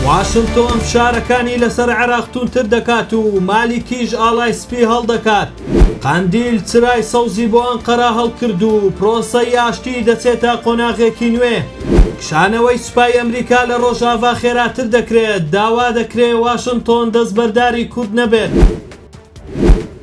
واشنتۆن فشارەکانی لەسەر عێراق توندتر دەکات و مالیکیش ئاڵای سپی هەڵدەکات. قەندیل چرای سەوزی بۆ ئەنقەرە هەڵکرد و پرۆسەی ئاشتی دەچێتە قۆناغێکی نوێ. کشانەوەی سوپای ئەمریکا لە ڕۆژاڤا خێراتر دەکرێت، داوا دەکرێ واشنتۆن دەستبەرداری کورد نەبێت.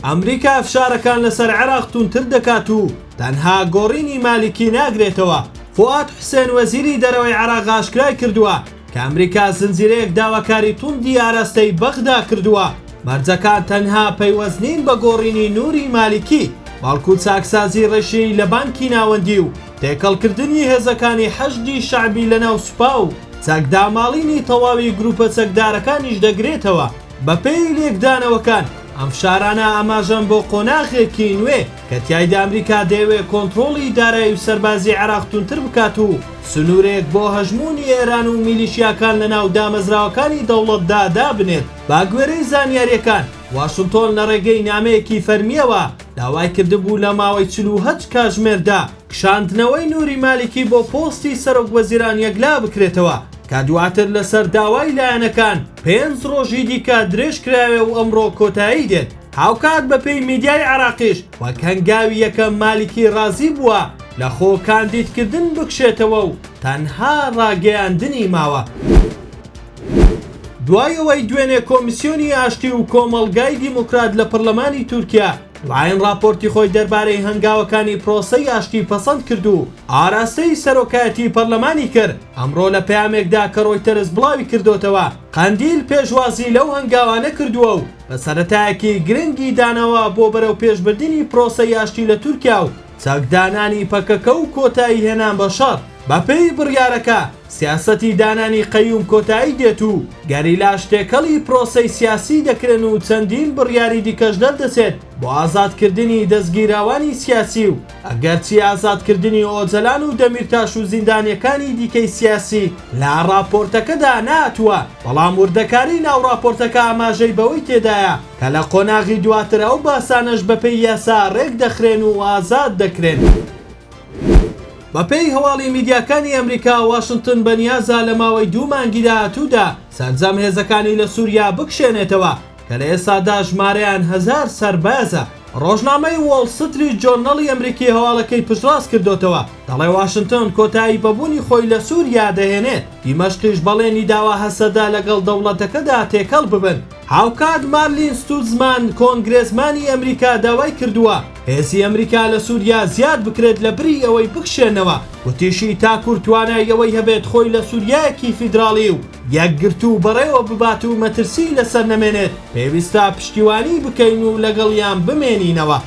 ئەمریکا فشارەکان لەسەر عێراق توندتر دەکات و تەنها گۆڕینی مالیکی ناگرێتەوە. فوئاد حوسێن وەزیری دەرەوەی عێراق ئاشکرای کردووە کە ئەمریکا زنجیرەیەک داواکاری توندی ئاراستەی بەغدا کردووە، مەرجەکان تەنها پەیوەست نین بە گۆڕینی نوری مالیکی، بەڵکو چاکسازی ڕێژەیی لە بانکی ناوەندی و تێکەڵکردنی هێزەکانی حەشدی شەعبی لەناو سوپا و چەکداماڵینی تەواوی گروپە چەکدارەکانیش دەگرێتەوە. بەپێی لێکدانەوەکان، ئەم فشارانە ئاماژەن بۆ قۆناغێکی نوێ کە تیایدا ئەمریکا دەیەوێت کۆنترۆڵی دارایی و سەربازی عێراق توندتر بکات و سنوورێک بۆ هەژموونی ئێران و میلیشیاکان لەناو دامەزراوەکانی دەوڵەتدا دابنێت. بەگوێرەی زانیارییەکان، واشنتۆن لە ڕێگەی نامەیەکی فەرمییەوە داوای کردبوو لە ماوەی 48 کاژمێردا کشاندنەوەی نوری مالیکی بۆ پۆستی سەرۆک وەزیران یەکلا بکرێتەوە، کە دواتر لەسەر داوای لایەنەکان پێنج ڕۆژی دیکە درێژکرایەوە و ئەمڕۆ کۆتایی دێت. هاوکات بەپێی میدیای عێراقیش وەک هەنگاوی یەکەم مالیکی ڕازی بووە لە خۆ کاندیدکردن بکشێتەوە و تەنها ڕاگەیاندنی ماوە. دوای ئەوەی دوێنێ کۆمیسیۆنی ئاشتی و کۆمەڵگای دیموکرات لە پەرلەمانی تورکیا دوایین ڕاپۆرتی خۆی دەربارەی هەنگاوەکانی پرۆسەی ئاشتی پەسەند کرد و ئاراستەی سەرۆکایەتی پەرلەمانی کرد، ئەمڕۆ لە پەیامێکدا کە ڕۆیتەرز بڵاوی کردۆتەوە، قەندیل پێشوازی لەو هەنگاوانە کردووە و بە سەرەتایەکی گرنگی داناوە بۆ بەرەوپێشبردنی پرۆسەی ئاشتی لە تورکیا و چەکدانانی پەکەکە و کۆتاییهێنان بە شەڕ. بەپێی بڕیارەکە، سیاسەتی دانانی قەیوم کۆتایی دێت و گەریلاش تێکەڵی پرۆسەی سیاسی دەکرێن و چەندین بڕیاری دیکەش دەردەچێت بۆ ئازادکردنی دەستگیراوانی سیاسی و ئەگەرچی ئازادکردنی ئۆجەلان و دەمیرتاش و زیندانیەکانی دیکەی سیاسی لە ڕاپۆرتەکەدا نەهاتووە، بەڵام وردەکاری ناو ڕاپۆرتەکە ئاماژەی بەوەی تێدایە کە لە قۆناغی دواتر ئەو باسانەش بەپێی یاسا ڕێکدەخرێن و ئازاد دەکرێن. بەپێی هەواڵی میدیاکانی ئەمریکا، واشنتن بەنیازە لە ماوەی دوو مانگی داهاتوودا سەرجەم هێزەکانی لە سوریا بکشێنێتەوە کە لە ئێستادا ژمارەیان هەزار سەربازە. ڕۆژنامەی وۆڵ ستریت جۆرنەڵی ئەمریکی هەواڵەکەی پشتڕاست کردۆتەوە، دەڵێ واشنتن کۆتایی بە بوونی خۆی لە سوریا دەهێنێت، دیمەشقیش بەڵێنی داوە هەسەدە لەگەڵ دەوڵەتەکەدا تێکەڵ ببن. هاوکات مارلین ستوتزمان کۆنگرێسمانی ئەمریکا داوای کردووە هێزی ئەمریکا لە سوریا زیاد بکرێت لە بری ئەوەی بکشێنەوە، وتیشی تا کورد توانای ئەوەی هەبێت خۆی لە سوریایەکی فیدراڵی و یەکگرتوو بەڕێوە ببات و مەترسی لەسەر نەمێنێت پێویستە پشتیوانی بکەین و لەگەڵیان بمێنینەوە.